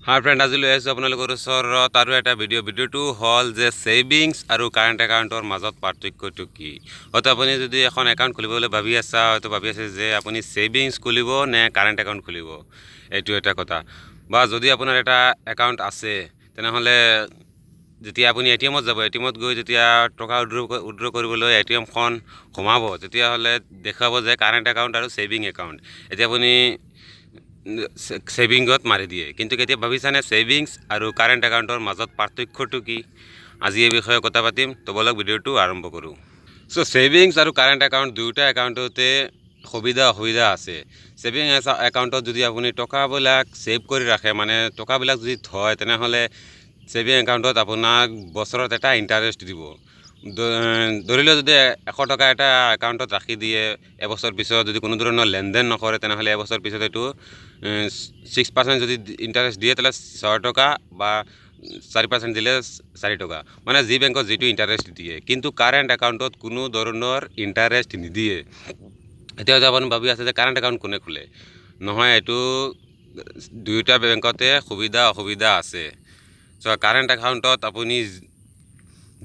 হাই friend, আজি লৈ আহিছোঁ আপোনালোকৰ ওচৰত আৰু এটা ভিডিঅ'। ভিডিঅ'টো হ'ল যে ছেভিংছ আৰু কাৰেণ্ট একাউণ্টৰ মাজত পাৰ্থক্যটো কি। হয়তো আপুনি যদি এখন একাউণ্ট খুলিবলৈ ভাবি আছা, হয়তো ভাবি আছে যে আপুনি ছেভিংছ খুলিব নে কাৰেণ্ট একাউণ্ট খুলিব, এইটো এটা কথা। বা যদি আপোনাৰ এটা একাউণ্ট আছে, তেনেহ'লে যেতিয়া আপুনি এ টি এমত যাব, এ টি এমত গৈ যেতিয়া টকা উইড্ৰ কৰিবলৈ এ টি এমখন সোমাব, তেতিয়াহ'লে দেখুৱাব যে কাৰেণ্ট একাউণ্ট আৰু ছেভিং একাউণ্ট। এতিয়া আপুনি ছেভিংত মাৰি দিয়ে। কিন্তু কেতিয়া ভাবিছানে ছেভিংছ আৰু কাৰেণ্ট একাউণ্টৰ মাজত পাৰ্থক্যটো কি? আজি এই বিষয়ে কথা পাতিম। তো ব'লক, ভিডিঅ'টো আৰম্ভ কৰোঁ। চ' ছেভিংছ আৰু কাৰেণ্ট একাউণ্ট দুয়োটা একাউণ্টতে সুবিধা অসুবিধা আছে। ছেভিং একাউণ্টত যদি আপুনি টকাবিলাক ছেভ কৰি ৰাখে, মানে টকাবিলাক যদি থয়, তেনেহ'লে ছেভিং একাউণ্টত আপোনাক বছৰত এটা ইণ্টাৰেষ্ট দিব। ধৰি লওক, যদি 100 টকা এটা একাউণ্টত ৰাখি দিয়ে, এবছৰ পিছত যদি কোনো ধৰণৰ লেনদেন নকৰে, তেনেহ'লে এবছৰ পিছত এইটো 6% যদি ইণ্টাৰেষ্ট দিয়ে, তেতিয়াহ'লে 6 টকা বা 4% দিলে 4 টকা, মানে যি বেংকত যিটো ইণ্টাৰেষ্ট দিয়ে। কিন্তু কাৰেণ্ট একাউণ্টত কোনো ধৰণৰ ইণ্টাৰেষ্ট নিদিয়ে। এতিয়া হয়তো আপুনি ভাবি আছে যে কাৰেণ্ট একাউণ্ট কোনে খোলে? নহয়, এইটো দুয়োটা বেংকতে সুবিধা অসুবিধা আছে। চ' কাৰেণ্ট একাউণ্টত আপুনি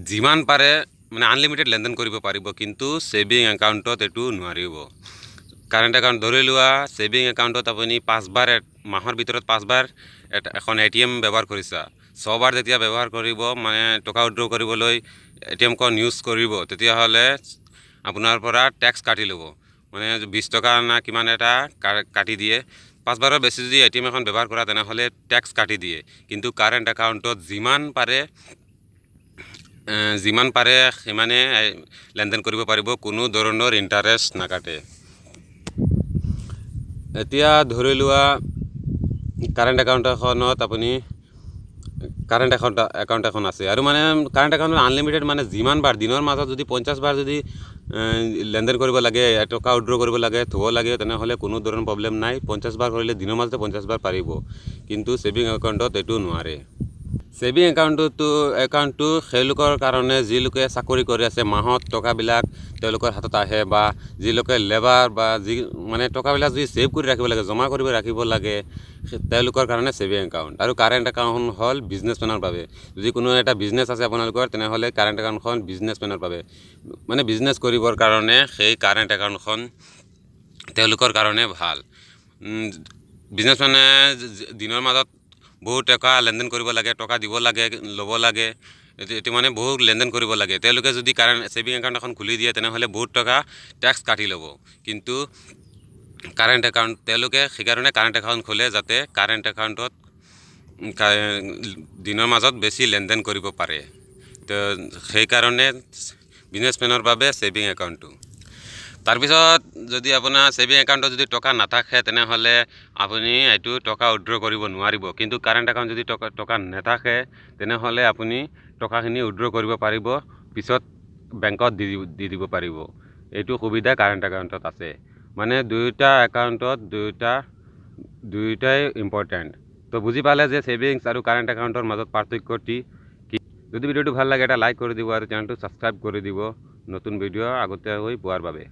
যিমান পাৰে, মানে আনলিমিটেড লেনদেন কৰিব পাৰিব, কিন্তু ছেভিং একাউণ্টত এইটো নোৱাৰিব। কাৰেণ্ট একাউণ্ট, ধৰি লোৱা ছেভিং একাউণ্টত আপুনি পাঁচবাৰ, মাহৰ ভিতৰত পাঁচবাৰ এটা এখন এ টি এম ব্যৱহাৰ কৰিছা। ছবাৰ যেতিয়া ব্যৱহাৰ কৰিব, মানে টকা উইড্ৰ কৰিবলৈ এ টি এমখন ইউজ কৰিব, তেতিয়াহ'লে আপোনাৰ পৰা টেক্স কাটি ল'ব। মানে 20 টকা না কিমান এটা কাটি দিয়ে। পাঁচবাৰৰ বেছি যদি এ টি এম এখন ব্যৱহাৰ কৰা, তেনেহ'লে টেক্স কাটি দিয়ে। কিন্তু কাৰেণ্ট একাউণ্টত যিমান পাৰে সিমানে লেনদেন কৰিব পাৰিব, কোনো ধৰণৰ ইণ্টাৰেষ্ট নাকাটে। এতিয়া ধৰি লোৱা, কাৰেণ্ট একাউণ্ট এখনত আপুনি কাৰেণ্ট একাউণ্ট এখন আছে আৰু মানে কাৰেণ্ট একাউণ্টত আনলিমিটেড, মানে যিমান বাৰ দিনৰ মাজত যদি 50 বাৰ যদি লেনদেন কৰিব লাগে, টকা উইড্ৰ কৰিব লাগে, থ'ব লাগে, তেনেহ'লে কোনো ধৰণৰ প্ৰব্লেম নাই। 50 বাৰ কৰিলে দিনৰ মাজতে 50 বাৰ পাৰিব। কিন্তু ছেভিং একাউণ্টত এইটো নোৱাৰে। ছেভিং একাউণ্টটো তেওঁলোকৰ কাৰণে যিলোকে চাকৰি কৰি আছে, মাহত টকাবিলাক তেওঁলোকৰ হাতত আহে, বা যিলোকে লেবাৰ বা যি মানে টকাবিলাক যদি ছেভ কৰি ৰাখিব লাগে, জমা কৰি ৰাখিব লাগে, তেওঁলোকৰ কাৰণে ছেভিং একাউণ্ট। আৰু কাৰেণ্ট একাউণ্ট হ'ল বিজনেছমেনৰ বাবে। যদি কোনো এটা বিজনেছ আছে আপোনালোকৰ, তেনেহ'লে কাৰেণ্ট একাউণ্টখন বিজনেছমেনৰ বাবে, মানে বিজনেছ কৰিবৰ কাৰণে সেই কাৰেণ্ট একাউণ্টখন তেওঁলোকৰ কাৰণে ভাল। বিজনেছমেনে দিনৰ মাজত বহুত টকা লেনদেন কৰিব লাগে, টকা দিব লাগে, ল'ব লাগে, এইটো মানে বহুত লেনদেন কৰিব লাগে। তেওঁলোকে যদি ছেভিং একাউণ্ট এখন খুলি দিয়ে, তেনেহ'লে বহুত টকা টেক্স কাটি ল'ব। কিন্তু কাৰেণ্ট একাউণ্ট তেওঁলোকে সেইকাৰণে কাৰেণ্ট একাউণ্ট খোলে, যাতে কাৰেণ্ট একাউণ্টত দিনৰ মাজত বেছি লেনদেন কৰিব পাৰে। তো সেইকাৰণে বিজনেছমেনৰ বাবে ছেভিং একাউণ্টটো। তাৰপিছত যদি আপোনাৰ ছেভিং একাউণ্টত যদি টকা নাথাকে, তেনেহ'লে আপুনি এইটো টকা উইড্ৰ কৰিব নোৱাৰিব। কিন্তু কাৰেণ্ট একাউণ্ট যদি টকা নাথাকে, তেনেহ'লে আপুনি টকাখিনি উইড্ৰ কৰিব পাৰিব, পিছত বেংকত দি দিব পাৰিব। এইটো সুবিধা কাৰেণ্ট একাউণ্টত আছে। মানে দুয়োটা একাউণ্টত দুয়োটাই ইম্পৰ্টেণ্ট। তো বুজি পালে যে ছেভিংছ আৰু কাৰেণ্ট একাউণ্টৰ মাজত পাৰ্থক্যটি কি? যদি ভিডিঅ'টো ভাল লাগে, এটা লাইক কৰি দিব আৰু চেনেলটো ছাবস্ক্ৰাইব কৰি দিব নতুন ভিডিঅ' আগতীয়াকৈ পোৱাৰ বাবে।